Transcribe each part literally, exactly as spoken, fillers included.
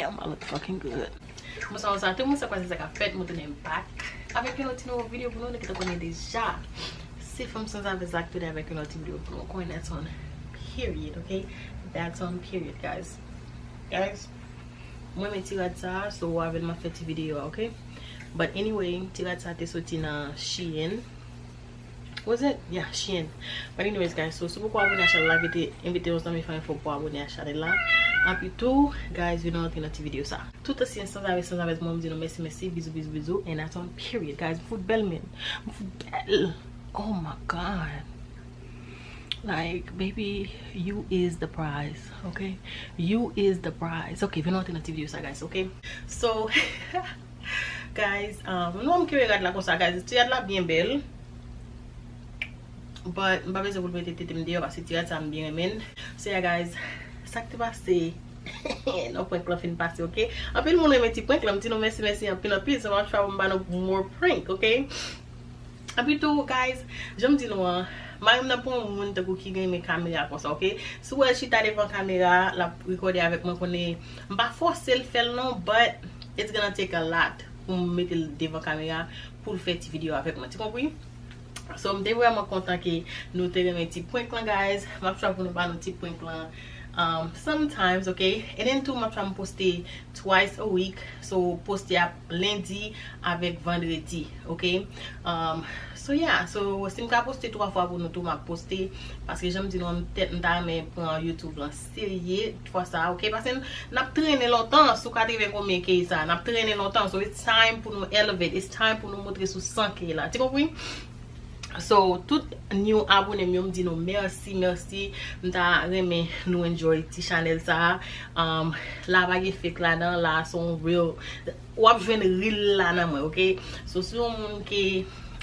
Damn, I look fucking good. Bonsoir, bonsoir tout moun, sa k pase, sa k ap fèt, mwen tounen back avèk yon lòt ti nouvo videyo pou nou, nou gentan konnen deja. Se fanm sanzave sa k tounen avèk yon lòt ti videyo pou nou, konnen that's on period, ok? That's on period, guys. Guys, mwen renmen ti rad sa, so avè l m ap fè ti videyo a, ok? But anyway, ti rad sa te soti nan Shein. Was it? Yeah, Shein. But anyways, guys, so si w poko abone a chanèl la, envite, envite yon zanmi fanmi fò pou abone a chanèl la. Anpi tou, guys, vin nou antre nan ti videyo sa. Tout ansyen sanzave, sanzave, mwen m di nou mèsi, mèsi, bizou, bizou, bizou, and that's on period, guys. M fout bèl, men. M fout bèl. Oh my God. Like, baby, you is the prize, ok? You is the prize. Ok, vin nou antre nan ti videyo sa, guys, ok? So, guys, um, nou wè m kenbe rad la konsa, guys. Ti rad la byen bèl. But, m pa bezwen pou l mete tete m deyò, paske ti rad sa m byen renmen l. So, yeah, guys, sa k te pase nan prank lan fin pase, ok? Anpil moun renmen ti prank lan, m di nou mèsi, mèsi anpil, anpil. So, m ap try pou m ba nou more prank, ok? Anpi tou, guys, jan m di nou an, mari m nan pa yon moun tankou ki renmen kamera konsa, ok? Si w wè l chita devan kamera, l ap rekòde avèk mwen, konnen m pa fòse l fè l non, but it's gonna take a lot pou m mete l devan kamera pou l fè ti videyo avèk mwen. Ti konpri? So, m te vrèman kontan ke nou te renmen ti prank lan, guys. M ap try pou nou ba nou ti prank lan, um, sometimes, ok? And then tou, m ap try m poste twice a week. So, poste ap lendi avèk vandredi, ok? Um, so, yeah. So, si m ka poste twa fwa pou nou tou, m ap poste. Paske jan m di nou an, m tèt m ta renmen pran YouTube lan serye fwa sa, ok? Paske n, n ap trennen lontan, si w ka te wè konbyen ke sa, n ap trennen lontan. So, it's time pou nou elevate. It's time pou nou montre sou san ke la. Ti konpri? So, tout new abone m yo, m di nou mèsi, mèsi. M ta renmen nou enjoy ti chanèl sa a. Um, la pa gen fake ladan, la se yon real. W ap jwenn real la nan mwen, ok? So, si yon moun ke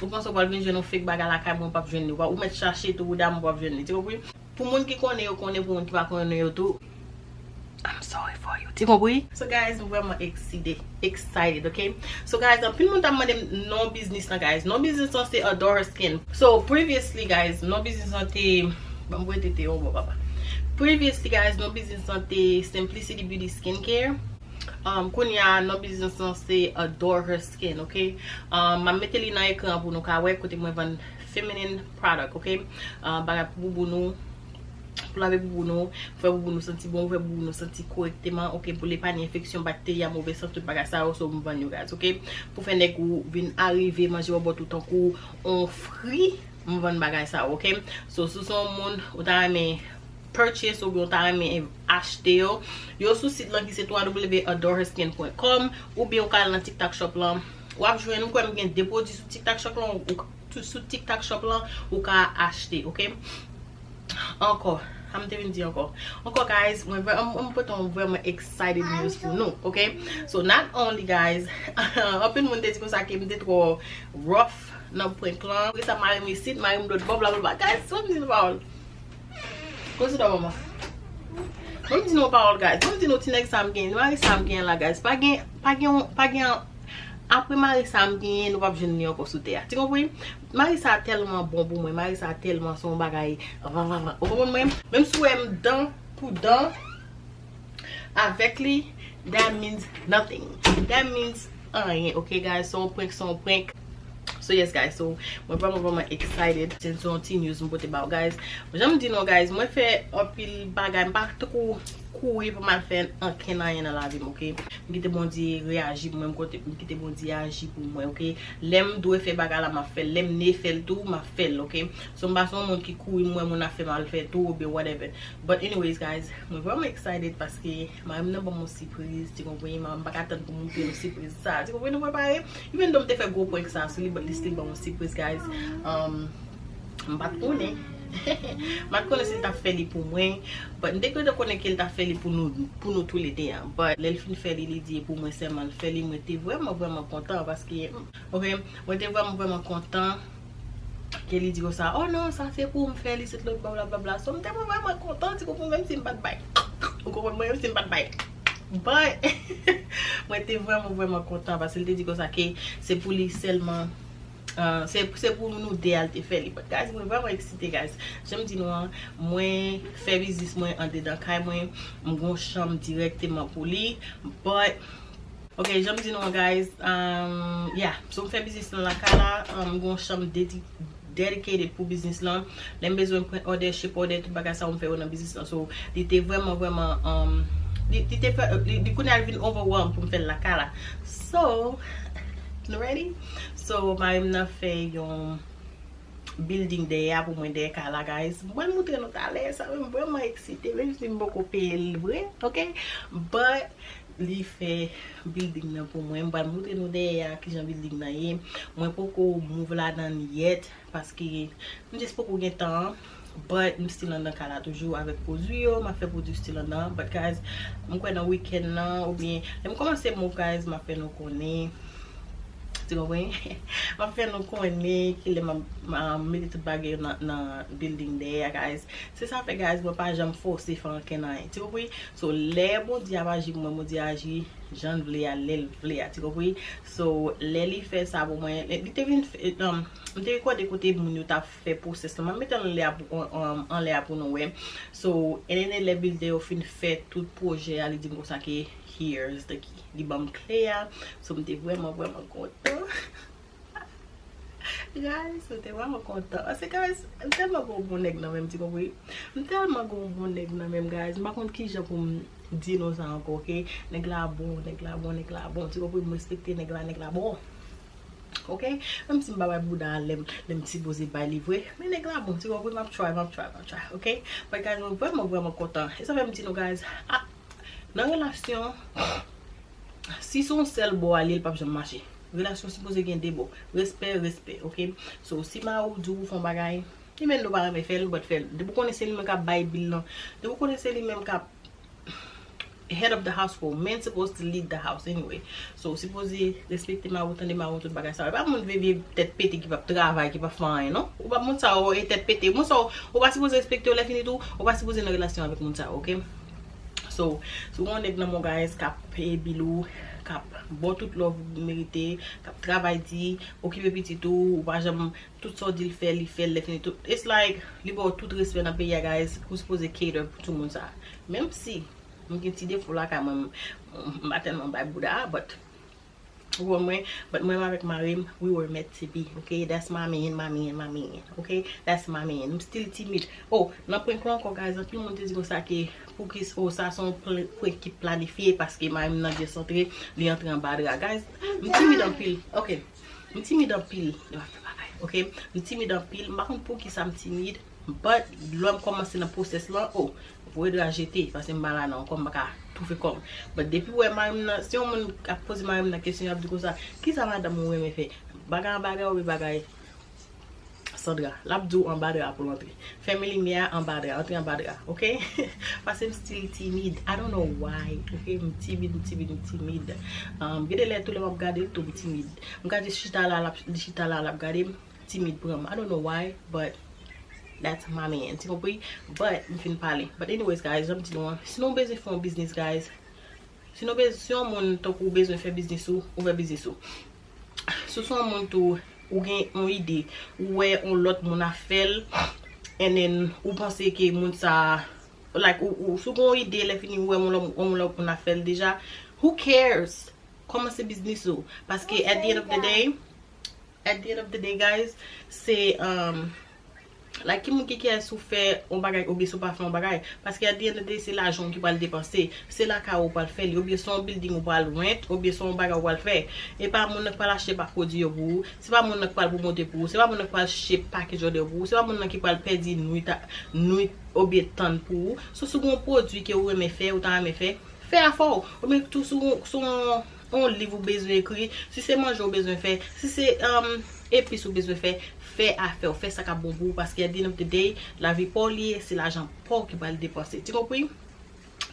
ou panse w pral vin jwenn yon fake bagay lakay mwen, w p ap jwenn li. Ou mèt chache tou bouda m, w p ap jwenn li. Ti konpri? Pou moun ki konnen yo konnen, pou moun ki pa konnen yo tou, I'm sorry for you. Ti konpri? So guys, m vrèman eksite, excited, ok? So guys, anpil moun t ap mande m non biznis lan, guys. Non biznis lan se Adore Her Skin. So previously, guys, non biznis lan te, ban m voye tete yon bò, papa. Previously, guys, non biznis lan te Simplicity Beauty Skincare. Um, kounye a, non biznis lan se Adore Her Skin, ok? Um, m ap mete li nan ekran pou nou ka wè kote mwen vann feminine product, ok? Uh, bagay pou bouboun ou, pou lave bouboun ou, pou fè bouboun ou santi bon, pou fè bouboun ou santi korekteman, ok? Pou l epanye enfeksyon, bakterya, move san, tout bagay sa yo, so m vann yo, guys, ok? Pou fè nèg ou vin arive manje bòbòt ou tankou on fri, m vann bagay sa yo, ok? So, si w se yon moun, ou ta renmen purchase oubyen w ta renmen achte yo, yo sou sit lan ki se w w w dot adore her skin dot com, oubyen ou ka al nan TikTok Shop lan. W ap jwenn, m kwè m gen de pwodui sou TikTok Shop lan, ou, ou, sou TikTok Shop lan, ou ka achte, ok? Ankò, sa m te vin di ankò. Ankò, guys, mwen vrè-, m, m pote yon vrèman excited news pou nou, ok? So, not only, guys, anpil moun te di konsa ke m te twò rough nan prank lan. Apre sa, mari m isit, mari m lòt bò, blablabla. Guys, sa m di nou pawòl. Koze dwa manman. Ban m di nou yon pawòl, guys. Ban m di nou ti nèg sa m genyen, mari sa m genyen la, guys. Pa gen, pa gen, pa gen, apre mari sa m genyen, nou p ap jwenn li ankò sou tè a. Ti konpri? Mari sa tèlman bon pou mwen, mari sa tèlman se yon bagay, van, van, van. Ou konprann mwen? Menm si w wè m dan pou dan, avèk li, that means nothing. That means anyen, ok, guys? Se yon prank, se yon prank. So, yes, guys, so, mwen vrèman, vrèman excited. Se yon ti news m pote ba w, guys. Jan m di nou, guys, mwen fè anpil bagay, m pa tankou kouri pou m al fè ankenn anyen nan lavi m, ok? M kite Bondye reyaji pou mwen, m kote, m kite Bondye aji pou mwen, ok? Lè m dwe fè bagay la, m ap fè l. Lè m ne fè l tou, m ap fè l, ok? So, m pa se yon moun ki kouri, m wè moun ap fè, m al fè tou, oubyen whatever. But anyways, guys, mwen vrèman excited paske mari m nan ban m yon sipriz, ti konprann, m pa ka tann pou m montre nou sipriz sa. Ti konprann, nou prepare? Even though m te fè gwo prank sa sou li, but li still ban m yon sipriz, guys. Um, m pa t konnen. M pa t konnen si l t ap fè li pou mwen. But m te gentan konnen ke l t ap fè li pou nou, pou nou toulede an. But lè l fin fè li, li di e pou mwen sèlman l fè li. Mwen te vrèman, vrèman kontan paske, ok, mwen te vrèman, vrèman kontan. Ke li di konsa, "Oh non, sa se pou m fè li, se lòt bò, blablabla." So, m te vrèman kontan, ti konprann, menm si m pa t bay. Ou konprann mwen, menm si m pa t bay. But, mwen te vrèman, vrèman kontan, paske li te di konsa ke se pou li sèlman Uh, se, se pou nou de al te fè li. But guys, mwen vrèman eksite, guys. Jan m di nou an, mwen fè biznis mwen andedan kay mwen. M gon chanm dirèkteman pou li. But, ok, jan m di nou an, guys, um, yeah. So, m fè biznis lan lakay la. Um, m gon chanm dedi dedicated pou biznis lan. Lè m bezwen pran order, ship order, tout bagay sa yo m fè yo nan biznis lan. So, li te vrèman, vrèman, um, li, li te fè, li, li kounye a vin overwhelm pou m fè l lakay la. So, nou ready? So, mari m nan fè yon building dèyè a pou mwen dèyè kay la, guys. Mwen moutre nou talè, sa menm vrèman eksite, menm si m poko peye l vre, ok? But, li fè building nan pou mwen. M pral moutre nou dèyè a kijan building nan ye. Mwen poko move ladan l yet, paske m just poko gen tan an. But m still anndan kay la toujou avèk pwodui yo. M ap fè pwodui still anndan. But guys, m kwè nan weekend nan, oubyen lè m kòmanse move, guys, m ap fè nou konnen. Ti konprann? M ap fè nou konnen kilè m ap, m ap mete tout bagay yo nan, nan building dèyè a, guys. Se sa fè, guys, mwen pa janm fòse fè ankenn anyen. Ti konprann? So, lè Bondye ap aji pou mwen, Bondye aji jan l vle a, lè l vle a. Ti konprann? So, lè li fè sa pou mwen, li te vin fè, um, m te rekòde kote moun yo t ap fè pwosès lan. M ap mete anlè a pou, an, an, anlè a pou nou wè. So, and then lè builder yo fin fè tout pwojè a, li di m konsa ke, "Here's the key." Li ban m kle a. So, m te vrèman, vrèman kontan. Guys, m te vrèman kontan. Paske, guys, m tèlman gen yon bon nèg nan men m, ti konprann? M tèlman gen yon bon nèg nan men m, guys. M pa konn kijan pou m di nou sa ankò, ok? Nèg la bon, nèg la bon, nèg la bon. Ti konprann? M respekte nèg la, nèg la bon. Ok? Menm si m pa bay bouda a lè m, lè m sipoze bay li vre. Men nèg la bon, ti konprann? M ap try, m ap try, m ap try, ok? But guys, mwen vrèman, vrèman kontan. E sa fè m di nou, guys, ah, nan relasyon, si se yon sèl bò a li, li p ap janm mache. Relasyon sipoze gen de bò. Respè, respè, ok? So, si mari w di w fè yon bagay, li menm nou pa renmen fè l, but fè l. Depi w konnen se li menm k ap bay bil lan, depi w konnen se li menm k ap head of the household, men supposed to lead the house anyway. So, w sipoze respekte mari w, tande mari w, tout bagay sa yo. E pa moun vye, vye tèt pete ki p ap travay, ki p ap fè anyen, non. Ou pa moun sa yo, e tèt pete. Moun sa yo, ou pa sipoze respekte yo, lè fini tou, ou pa sipoze nan relasyon avèk moun sa yo, ok? So, si w gen yon nèg nan men w, guys, k ap peye bil ou, k ap ba w tout love ou merite, k ap travay di, okipe pitit ou, ou pa janm, tout sa w di l fè, li fè l, lè fini tou. It's like, li ba w tout respè nan peyi a, guys, ou sipoze cater pou tout moun sa. Menm si m gen ti defo lakay mwen, m, m pa tèlman bay bouda, but, ou konprann mwen, but mwen avèk mari m, we were meant to be, ok? That's my man, my man, my man, ok? That's my man. M still timid. Oh, nan prank lan ankò, guys, anpil moun te di konsa ke poukisa, oh, sa se yon prank ki planifye paske mari m nan just antre, li antre anba dra. Guys, m timid anpil, ok? M timid anpil. Li pa fè bagay, ok? M timid anpil. M pa konn poukisa m timid. But, lè m kòmanse nan pwosès lan, oh, voye dra jete, paske m pa la non, kòm m pa ka toufe kò m. But depi w wè mari m nan, si yon moun ap poze mari m nan kesyon, y ap di konsa, "Kisa madanm ou renmen fè? Bagay anba dra oubyen bagay san dra?" L ap di w anba dra pou l antre. Fèmen limyè a anba dra, antre anba dra, ok? Paske m still timid. I don't know why, ok? M timid, m timid, m timid. Um, gen de lè tou lè m ap gade l tou, m timid. M ka jis chita la, l ap, li chita la, l ap gade m. Timid pran m. I don't know why, but that's my man. Ti konpri? But, m fin pale. But anyways, guys, jan m di nou an, si nou bezwen fè yon biznis, guys, si nou bezwen, si yon moun tankou ou bezwen fè biznis ou, ou fè biznis ou. Si w se yon moun tou, ou gen yon ide, ou wè yon lòt moun ap fè l, and then ou panse ke moun sa, like, ou, ou, si w gen yon ide, lè fini ou wè yon lòt, yon lòt moun ap fè l deja, who cares? Kòmanse biznis ou. Paske at the end of the day, at the end of the day, guys, se, um, like, ki moun ki kè si w fè yon bagay oubyen si w pa fè yon bagay. Paske at the end of the day, se lajan w ki pral depanse. Se lakay ou pral fè li, oubyen se yon building ou pral rent, oubyen se yon bagay ou pral fè. E pa moun nan k pral achte pa pwodui yo pou ou. Se pa moun nan k pral pwomote pou ou. Se pa moun nan k pral ship package order pou ou. Se pa moun nan ki pral pèdi nwit a, nwit oubyen tann pou ou. So, si w gen yon pwodui ke ou renmen fè, ou ta renmen fè, fè afè w. Oubyen tou si w, si w, yon liv ou bezwen ekri, si se manje ou bezwen fè, si se, um, epis ou bezwen fè, fè afè w, fè sa k ap bon pou ou, paske at the end of the day, lavi pa w li ye, se lajan pa w ki pral depanse. Ti konpri?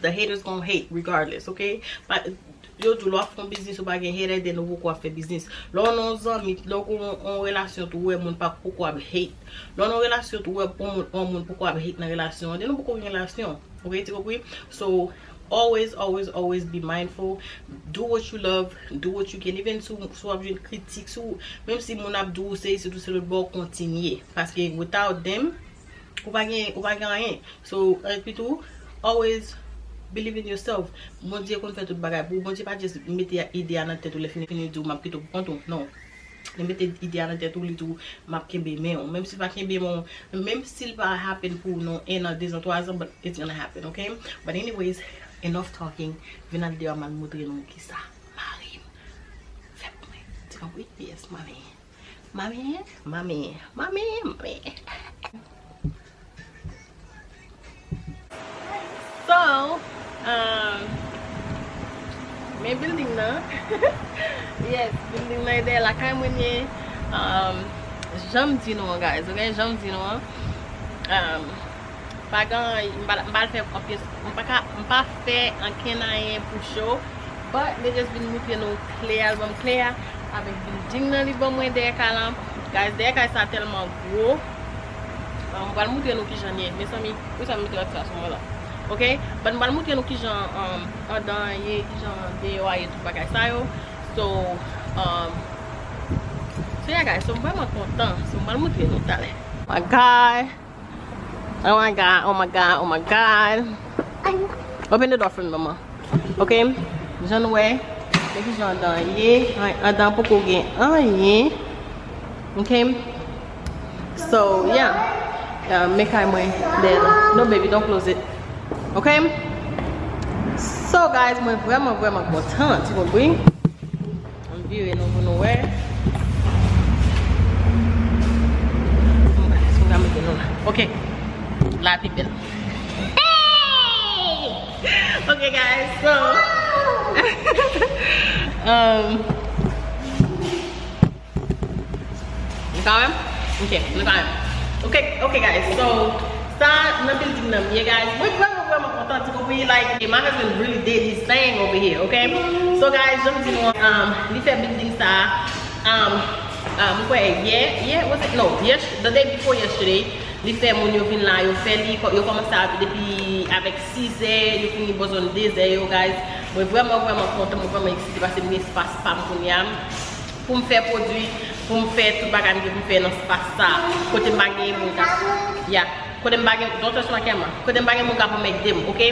The haters gon hate regardless, ok? Pa, yo di w lè w ap fè yon biznis ou pa gen hater, then ou poko ap fè biznis. Lè w nan yon zanmi, lè w gen yon, yon relasyon tou, ou wè moun pa poko ap hate. Lè w nan yon relasyon tou, ou wè yon moun, yon moun poko ap hate nan relasyon an, then ou poko gen relasyon. Ok, ti konpri? So, always, always, always be mindful. Do what you love, do what you can. Even si w, si w ap jwenn kritik, si w, menm si moun ap di w se isit ou se lòt bò, kontinye. Paske without them, ou pa gen, ou pa gen anyen. So, epi tou, always believe in yourself. Bondye konn fè tout bagay pou ou. Bondye pa just mete ide a nan tèt ou, lè fini, fini di w m ap kite w pou kont ou. Non. Li mete ide a nan tèt ou, li di w m ap kenbe men w. Menm si l pa kenbe men w, menm si l pa happen pou w nan en an, de zan, twa zan, but it's gonna happen, ok? But anyways, enough talking. Vin al deyò, m al montre nou kisa mari m fè pou mwen. Ti konpri? Yes, mami. Mami, mami, mami, mami. So, um, men building nan. Yes, building nan e dèyè lakay mwen ye. Um, jan m di nou an, guys, ok? Jan m di nou an. Um, pa gen, m pa, m pa fè anpil, m pa ka, m pa fè ankenn anyen pou show. But, mwen just vin montre nou klè a, l ban m klè a, avèk building nan li ban mwen dèyè kay lan. Guys, dèyè kay sa tèlman gwo. Um, m pral montre nou kijan l ye. Mezanmi, poukisa m mete lòt sa sou mwen la? Ok? But m pral montre nou kijan, um, andan an ye, kijan deyò a ye, tout bagay sa yo. So, um, so yeah, guys, so m vrèman kontan. So, m pral montre nou talè. My God. Oh my God, oh my God, oh my God. Open the door for me, mama. Ok? Jan nou wè, se kijan andan an ye. An-, andan an poko gen anyen. Ok? So, yeah. Uh, men kay mwen dèyè la. No, baby, don't close it. Ok? So, guys, mwen vrèman, vrèman kontan, ti konpri? Ann vire nou pou nou wè. Ann gade si m ka mete nou la. Ok. La pi bèl. Hey! Ok, guys, so, um, nou ka wè m? Ok, nou ka wè m. Ok, ok, guys, so, sa nan building nan m ye, guys. Mwen vrèman, vrèman kontan, ti konpri, like, my husband really did his thing over here, ok? So, guys, jan m di nou, um, li fè building sa, um, um, mwen kwè yè, yè, was it? No, yes, the day before yesterday, li fè moun yo vin la, yo fè li, yo kòmanse depi avèk sizè, yo fini bò zòn dezè yo, guys. Mwen vrèman, vrèman kontan, mwen vrèman eksite paske m gen espas pa m kounye a. Pou m fè pwodui, pou m fè tout bagay m gen pou m fè nan espas sa. Kote m pa gen moun k ap, yeah. Kote m pa gen, don't touch my camera. Kote m pa gen moun k ap anmède m, ok?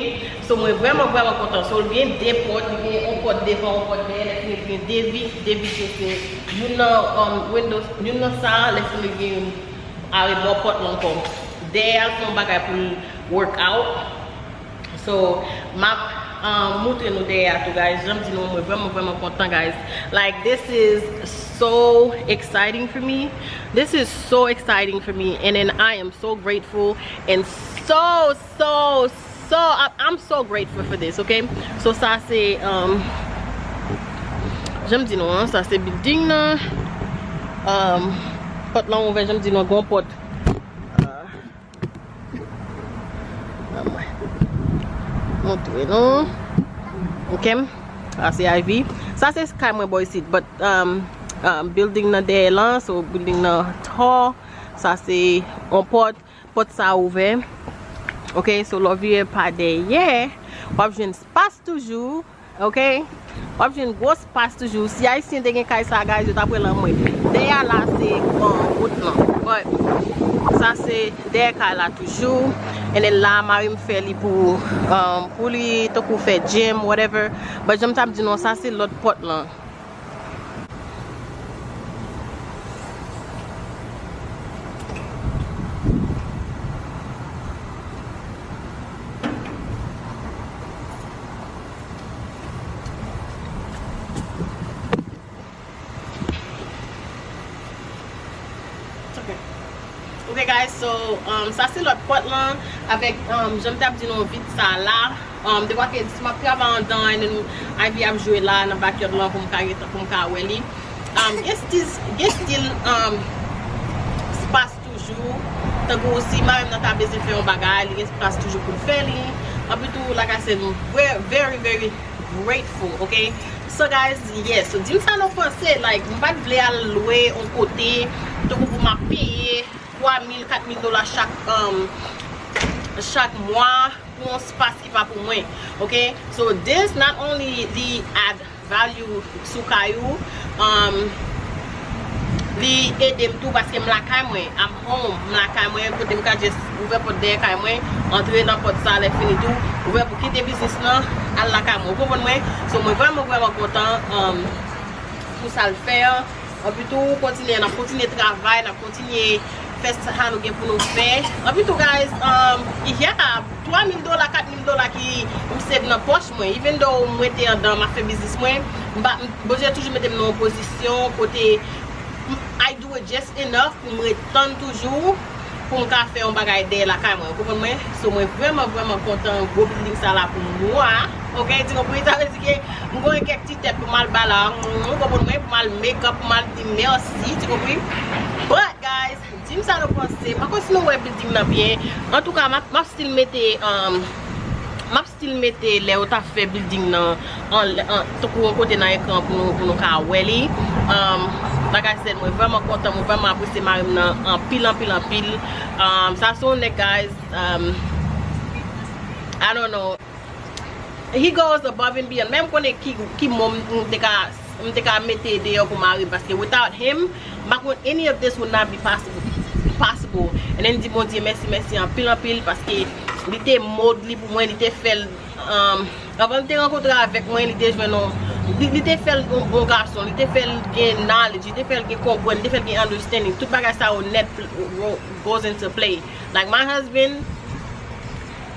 So, mwen vrèman, vrèman kontan. So, l gen de pòt, li gen yon pòt devan, yon pòt dèyè, lè fini gen de vit, de vit yo se youn nan, um, window, youn nan sa, lè fini gen youn arebò pòt lan ankò. Dèyè a l fè yon bagay pou l work out. So, m ap, um, montre nou dèyè a tou, guys. Jan m di nou, mwen vrèman, vrèman kontan, guys. Like, this is so exciting for me. This is so exciting for me. And then I am so grateful and so, so, so, I, I'm so grateful for this, ok? So, sa se, um, jan m di nou, an, sa se building nan. Um, pòt lan ouvè, jan m di nou, gon pòt. Uh, Ban mwen montre nou. Ok. Sa se Ivy. Sa se kay mwen bò isit. But, um, um, building nan dèyè lan. So, building nan tall. Sa se yon pòt. Pòt sa ouvè. Ok. So, lè w vire pa dèyè, w ap jwenn espas toujou. Ok? W ap jwenn gwo espas toujou. Si Ayisyen te gen kay sa, guys, yo t ap wè l anmwe. Dèyè a la, se, bon, wout lan. But, sa se dèyè kay la toujou. And then la, mari m fè li pou, um, pou li, tankou fè gym, whatever. But, jan m t ap di nou, sa se lòt pòt lan. Ok. Ok, guys, so, um, sa se lòt pòt lan avèk, um, jan m t ap di nou, vit sa la. Um, dekwa ke si m ap travay anndan, and then Ivy ap jwe la nan backyard lan pou m ka gentan, pou m ka wè li. Um, gen still, gen still, um, espas toujou. Tankou si mari m nan ta bezwen fè yon bagay, li gen espas toujou pou l fè li. Anpi tou, like I said, m very, very grateful, ok? So, guys, yes, so, di m sa nou panse, like, m pa t vle al lwe yon kote, tankou pou m ap peye twa mil, kat mil dola chak, um, chak mwa. yon spas ki pa pou mwen. Ok? So this not only li add value sou kay ou, um, li ede m tou paske m lakay mwen, I'm home, m lakay mwen, kote m ka just ouvè pòt dèyè kay mwen, antre nan pòt sa lè fini tou, ouvè pou kite biznis lan, al lakay mwen, ou konprann mwen? So mwen vrèman, vrèman kontan, um, pou sa l fè an. Anpi tou, kontinye, n ap kontinye travay, n ap kontinye fè sa nou gen pou nou fè. Anpi tou, guys, um, yeah, twa mil dola, kat mil dola ki m save nan pòch mwen. Even though mwen te andan, m ap fè biznis mwen, m pa, m, Bondye toujou mete m nan yon pozisyon kote m, I do it just enough pou m ret tann toujou pou m ka fè yon bagay dèyè lakay mwen. Ou konprann mwen? So, mwen vrèman, vrèman kontan gwo building sa la pou mwen. Ok, ti konprann? Sa vle di ke m gen kèk ti tèt pou m al ba la. Ou konprann mwen? Pou m al make up, pou m al di mèsi, ti konprann? But, guys, di m sa nou panse. M pa konn si nou wè building nan byen. Antouka, m ap, m ap still mete, um, m ap still mete lè yo ta fè building nan an, an, tankou yon kote nan ekran pou nou, pou nou ka wè li. Um, like I said, mwen vrèman kontan, mwen vrèman apresye mari m nan anpil, anpil, anpil. Um, sa se yon nèg, guys, um, I don't know. He goes above and beyond. Menm konnen ki, ki mo m te ka, m te ka mete deyò pou mari m, paske without him, m pa konn, any of this would not be possible, possible. And then di Bondye mèsi, mèsi anpil, anpil, paske li te mold li pou mwen, li te fè l, um, anvan l te rankontre avèk mwen, li te jwenn yon, li, li te fè l yon bon gason, li te fè l gen knowledge, li te fè l gen konprann, li te fè l gen understanding. Tout bagay sa yo nèt pl-, ro-, goes into play. Like my husband,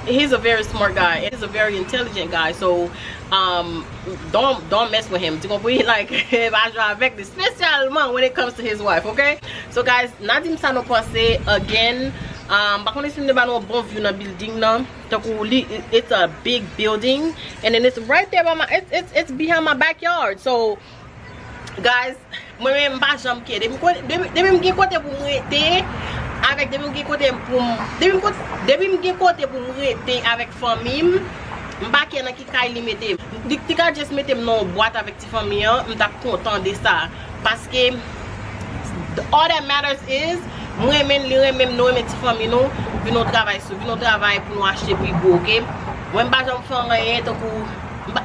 he's a very smart guy. He's a very intelligent guy. So, um, don't, don't mess with him. Tu comprends? Like, pa jwe avèk li, spesyalman when it comes to his wife, ok? So, guys, n a di m sa nou panse again. Um, pa konnen si m te ba nou yon bon view nan building nan. Tankou li, it's a big building. And then it's right there by my, it's, it's, it's behind my backyard. So, guys, mwen menm m pa janm care. Depi m kote, depi, depi m gen kote pou m rete, avèk, depi m gen kote pou m, depi m kot-, depi m gen kote pou m rete avèk fanmi m, m pa care nan ki kay li mete m. Li, li ka just mete m nan yon bwat avèk ti fanmi an, m t ap kontan de sa. Paske, all that matters is, m renmen l, li renmen m, nou renmen ti fanmi nou, vin yon travay sou, vin yon travay pou nou achte pi gwo, ok? Mwen, m pa janm fè anyen tankou, m pa,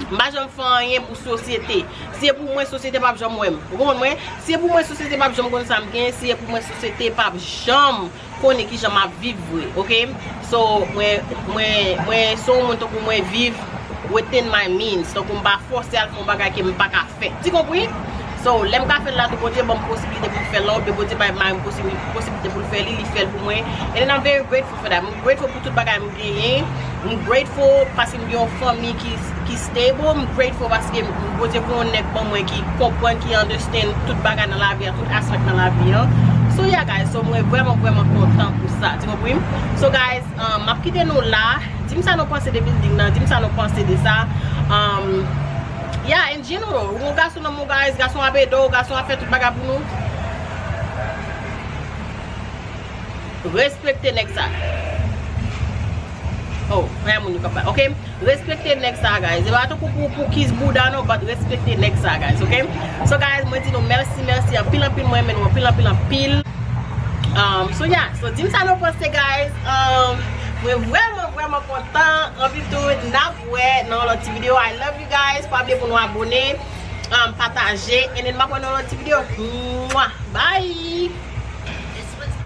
m pa janm fè anyen pou sosyete. Si e pou mwen, sosyete p ap janm wè m. Ou konprann mwen? Si e pou mwen, sosyete p ap janm konn sa m gen. Si e pou mwen, sosyete p ap janm konnen kijan m ap viv vre, ok? So, mwen, mwen, mwen se yon moun tankou mwen viv within my means. Tankou m pa fòse al fè yon bagay ke m pa ka fè. Ti konpri? So, lè m ka fè l la tou, Bondye ban m posiblite pou m fè l la, oubyen Bondye bay mari m posibi-, posiblite pou l fè li, li fè l pou mwen. And then I'm very grateful for that. M grateful pou tout bagay m genyen. M grateful paske m gen yon fanmi ki, ki stable. M grateful paske m, Bondye voye yon nèg ban mwen ki konprann, ki understand tout bagay nan lavi a, tout aspect nan lavi an. So, yeah, guys. So, mwen vrèman, vrèman kontan pou sa. Ti konpri? So, guys, um, m ap kite nou la. Di m sa nou panse de building nan. Di m sa nou panse de sa. Um, yeah, in general. Ou gon gason nan men w, guys. Gason ap ede w. Gason ap fè tout bagay pou nou. Respekte nèg sa. Oh, pa gen moun yo k ap pale. Ok? Respekte nèg sa, guys. E pa tankou pou, pou kiss bouda, non, but respekte nèg sa, guys. Ok? So, guys, mwen di nou mèsi, mèsi anpil, anpil. Mwen renmen nou anpil, anpil, anpil. Um, so, yeah. So, di m sa nou panse, guys. Um, mwen vrèman, vrèman kontan. Anpi tou, n ap wè nan yon lòt ti videyo. I love you, guys. Pa bliye pou nou abone, um, pataje. And then, m ap wè nan yon lòt ti videyo. Mwah. Bye!